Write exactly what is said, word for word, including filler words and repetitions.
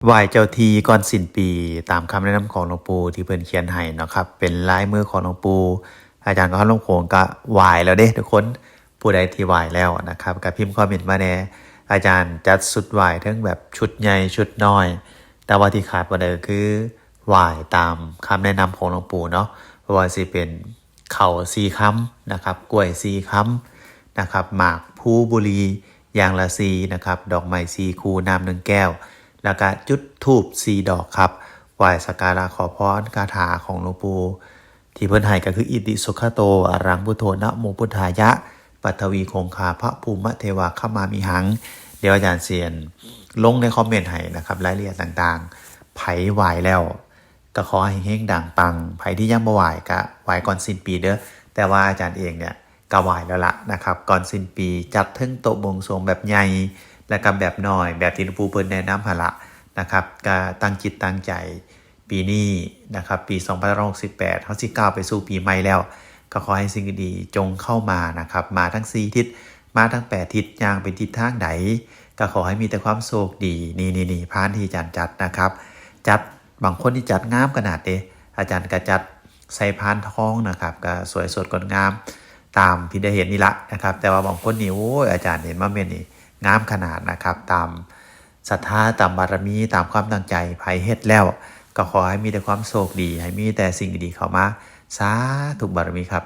ไหว้เจ้าที่ก่อนสิ้นปี ตามคำแนะนำของหลวงปู่ที่เพิ่นเขียนให้เนาะครับ เป็นลายมือของหลวงปู่ อาจารย์กองทัพลำโขงก็ไหว้แล้วเด้ทุกคน ผู้ใดที่ไหว้แล้วนะครับ ก็พิมพ์คอมเมนต์มาแหน่ อาจารย์จัดชุดไหว้ทั้งแบบชุดใหญ่ชุดน้อย แต่ว่าที่ขาดบ่ได้ก็คือไหว้ตามคำแนะนำของหลวงปู่เนาะ เพราะว่าสิเป็น ข้าวสี่คำนะครับ กล้วยสี่คำนะครับ หมากพลูบุหรี่อย่างละสี่นะครับ ดอกไม้สี่คู่ น้ำหนึ่งแก้ว แล้วก็จุดธูปสี่ดอกครับ ไหว้สักการะขอพรคาถาของหลวงปู่ ที่เพิ่นให้ก็คือ อิติสุขโต อะระหังพุทโธ นะโมพุทธายะ ปัทวีคงคา พระภูมิเทวา ขมามิหัง เดี๋ยวอาจารย์เสียนลงในคอมเมนต์ให้นะครับ รายละเอียดต่างๆ ไผไหว้แล้ว ก็ขอให้เฮงดังปัง ไผที่ยังบ่ไหว้ก็ไหว้ก่อนสิ้นปีเด้อ แต่ว่าอาจารย์เองเนี่ยก็ไหว้แล้วละนะครับ ก่อนสิ้นปีจัดเทิงโต๊ะบวงสรวงแบบใหญ่ และก็แบบน้อย แบบที่หลวงปู่เพิ่นแนะนำหั่นละนะครับ ก็ตั้งจิตตั้งใจ ปีนี้นะครับ ปีสองพันห้าร้อยหกสิบแปด เฮาสิก้าวไปสู่ปีใหม่แล้ว ก็ขอให้สิ่งดีๆจงเข้ามานะครับ มาทั้งสี่ทิศ มาทั้งแปดทิศ ย่างเป็นทิศทางใด ก็ขอให้มีแต่ความโชคดี นี่ๆๆ พานที่อาจารย์จัดนะครับ จัด บางคนนี่จัดงามขนาดเด้ อาจารย์ก็จัดใส่พานทองนะครับ ก็สวยสดงดงาม ตามที่ได้เห็นนี่ละนะครับ แต่ว่าบางคนนี่ โอ้ย อาจารย์เห็นมาเม่นนี่ งามขนาดนะครับ ตามศรัทธา ตามบารมี ตามความตั้งใจ ไผเฮ็ดแล้ว ก็ขอให้มีแต่ความโชคดี ให้มีแต่สิ่งดีๆเข้ามา สาธุบารมีครับ